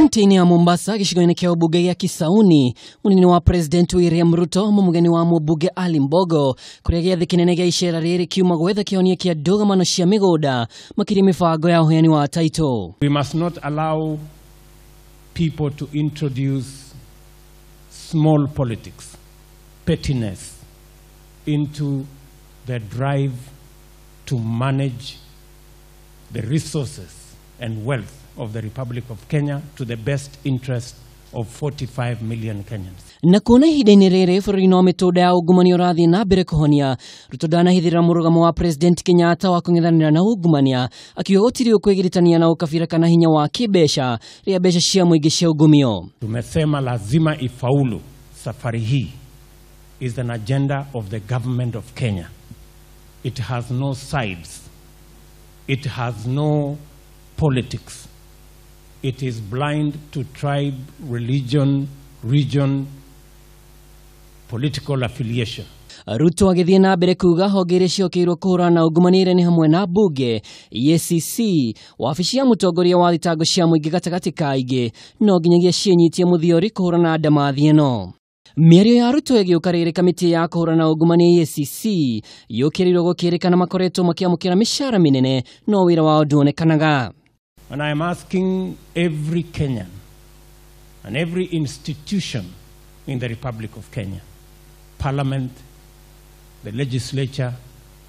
Kaunti-inĩ ya Mombasa gĩcigo-inĩ kĩa ũmbunge gĩa Kisauni, mũnini wa President William Ruto mũmũgeni wa mũmbunge Ali Mbogo kũrĩa gĩathĩ kĩnene gĩa icera rĩrĩ kiuma gwetha kĩhonia kĩa ndũgamano cia mĩgũnda makĩria mĩbango ya ũheani wa title. We must not allow people to introduce small politics, pettiness into the drive to manage the resources and wealth of the Republic of Kenya to the best interest of 45 million Kenyans. Na kuona ihinda-inĩ rĩrĩ bũrũri-inĩ wa mĩtũnda ya ungumania ũrathiĩ na mbere kũhonia, Ruto ndanahithĩrĩra mũrũgamo wa President Kenyatta wa kũng'ethanĩra na ungumania, akiuga gũtirĩ ũkwĩgiritania na ũkabira kana hinya wa kĩmbeca rĩrĩa mbeca cia mũingĩ ciaungumio. Tumesema lazima ifaulu safari hii is an agenda of the government of Kenya. It has no sides. It has no politics. It is blind to tribe, religion, region, political affiliation. Ruto agĩthiĩ na mbere kuga honge iria ciĩhokeirwo kũhũrana na ungumania iria nĩ hamwe na mbunge, EACC, wabici ya mũtongoria wa thitango cia mũingĩ gatagatĩ ka ingĩ, no nginyagia ciĩnyitie mũthiori kũhũrana na ndamathi ĩno. Mĩario ya Ruto ĩgĩũka rĩrĩ kamĩtĩ ya kũhũrana na ungumania EACC yũkĩrĩirwo gũkĩrĩkana makoretwo makĩamũkĩra mĩcara mĩnene no wĩra wao nduonekanaga. And I am asking every Kenyan and every institution in the Republic of Kenya, Parliament, the legislature,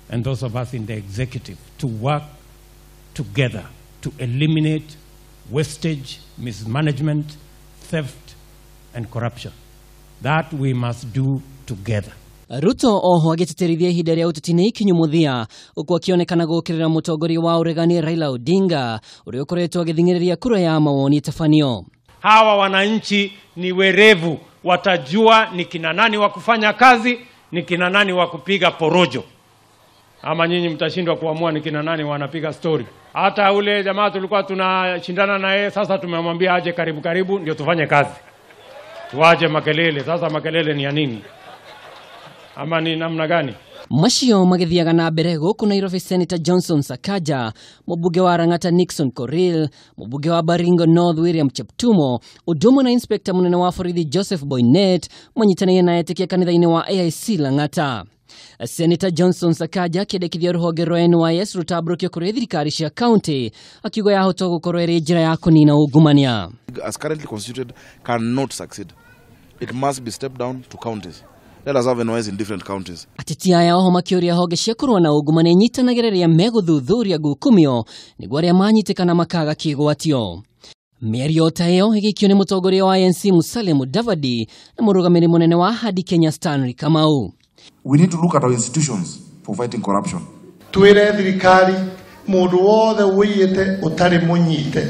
and those of us in the executive to work together to eliminate wastage, mismanagement, theft, and corruption. That we must do together. Ruto oho agĩtĩtĩrithia ihinda rĩa ũteti nĩ ikinyu mũthia ũkũ akĩonekana gũkĩrĩra mũtongoria wa ũregani Raila Odinga ũrĩa ũkoretwo agĩthing'ĩrĩria kura ya mawoni ĩtabanio. Hawa wananchi ni werevu, watajua ni kina nani wa kufanya kazi, ni kina nani wa kupiga porojo. Ama nyinyi mtashindwa kuamua ni kina nani wanapiga story. Hata ule jamaa tulikuwa tunashindana na yeye, sasa tumemwambia aje karibu karibu ndio tufanye kazi. Tuache makelele, sasa makelele ni ya nini? Ama ni namna gani? Macio magĩthiaga na mbere gũkũ Nairobi Senator Johnson Sakaja, mũmbunge wa Lang'ata Nixon Korir, mũmbunge wa Baringo North William Cheptumo, ũndũ ũmwe na Inspector mũnene wa borithi Joseph Boynet manyitanĩire na etĩkia kanitha-inĩ wa AIC Lang'ata. Senator Johnson Sakaja akĩendekithia rũhonge rwa NYS rũtambũrũkio kũrĩ thirikari cia kaunti, akiuga yahota gũkorwo ĩrĩ njĩra ya kũnina ungumania. As currently constituted cannot succeed. It must be stepped down to counties. Let us have NYS in different counties. Ateti aya oho makĩũria honge cia kũrũa na ungumania inyitanagĩra rĩrĩa megũthuthuria ngukumio nĩguo arĩa manyitĩkana makaga kĩgwatio. Mĩario ta ĩyo ĩgĩikio nĩ mũtongoria wa ANC Musalia Mudavadi na mũrũgamĩrĩri mũnene wa Ahadi Kenya Stanley Kamau. We need to look at our institutions for fighting corruption. Twĩre thirikari mũndũ wothe ũiyĩte ũtarĩ mũnyite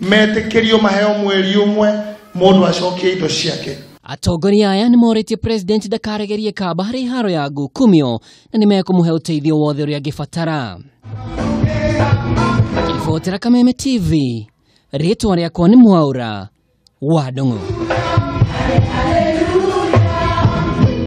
metĩkĩrio maheo mweri ũmwe mũndũ acokie indo ciake. Atongoria aya nĩ morĩtie President ndakaregerie kamba harĩ haro ya ngukumio na nĩ mekũmũhe ũteithio wothe ũrĩa angĩbatara. Ribotera Kameme TV, rĩtwa rĩakwa nĩ Mwaura wa Ndung'u.